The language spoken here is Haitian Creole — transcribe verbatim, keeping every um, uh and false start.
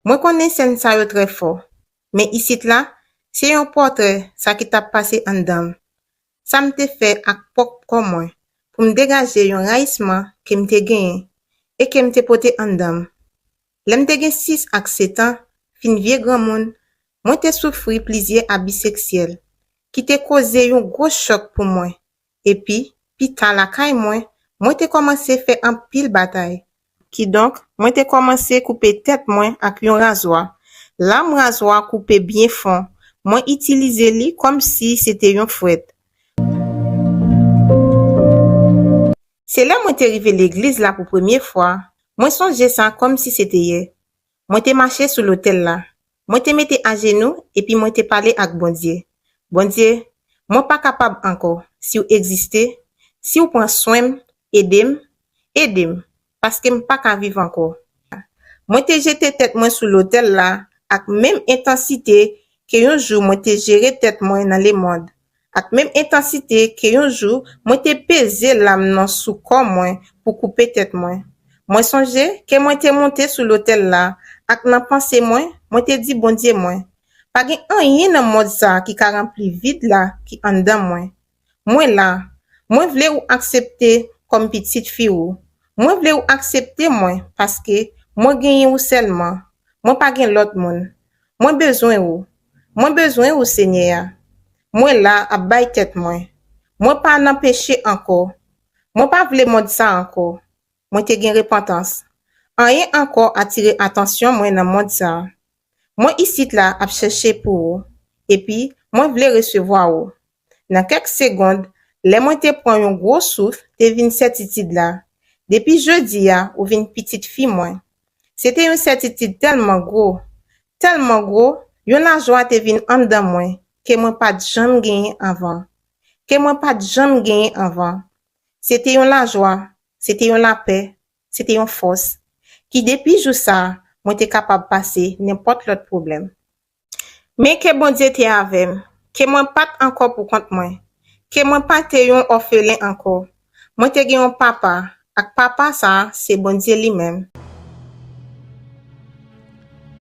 Mwen konnen sèn sa yo trè fò, men isit la, se yon pòtrè sa ki t ap pase anndan m. Sa m te fè ak pwòp kò mwen pou m degaje yon rayisman ke m te genyen e ke m te pote anndan m. Lè m te gen sis ak sèt an, fin vye granmoun, mwen te soufri plizyè abi seksyèl ki te koze yon gwo chòk pou mwen. Epi, pita lakay mwen, mwen te kòmanse fè anpil batay. Kidonk, mwen te kòmanse koupe tèt mwen ak yon razwa. Lam razwa koupe byen fon. Mwen itilize li kòmsi se te yon frèt. Se lè mwen te rive legliz la pou premye fwa, mwen sonje sa kòmsi se te yè. Mwen te mache sou lotèl la. Mwen te mete ajenou epi mwen te pale ak Bondye. Bondye, mwen pa kapab ankò. Si w egziste, si w pran swen m, ede m, ede m, paske m pa ka viv ankò. Mwen te jete tèt mwen sou lotèl la ak menm entansite ke yon jou mwen te jere tèt mwen nan lemonn, ak menm entansite ke yon jou mwen te peze lam nan sou kò mwen pou koupe tèt mwen. Mwen sonje ke mwen te monte sou lotèl la, ak nan panse mwen, mwen te di Bondye mwen, pa gen anyen nan mond sa a ki ka ranpli vid la ki anndan mwen. Mwen la. Mwen vle ou aksepte kòm pitit fi ou. Mwen vle ou aksepte mwen paske mwen genyen ou sèlman. Mwen pa gen lòt moun. Mwen bezwen ou. Mwen bezwen ou, Senyè a. Mwen la ap bay tèt mwen. Mwen pa nan peche ankò. Mwen pa vle mond sa ankò. Mwen te gen repantans. Anyen ankò atire atansyon mwen nan mond sa. Mwen isit la ap chèche pou ou, epi mwen vle resevwa ou. Nan kèk segond, lè mwen te pran yon gwo souf, te vin sètitid la. Depi jodi a, ou vin pitit fi mwen. Se te yon sètitid tèlman gwo, tèlman gwo, yon lajwa te vin anndan mwen ke mwen pa t janm genyen anvan. Ke mwen pa t janm genyen anvan. Se te yon lajwa, se te yon lapè, se te yon fòs, ki depi jou sa a, mwen te kapab pase nenpòt lòt pwoblèm. Men ke Bondye te avè m, ke mwen pa t ankò pou kont mwen, ke mwen pa te yon òfelen ankò. Mwen te gen yon papa, ak papa sa a se Bondye li menm.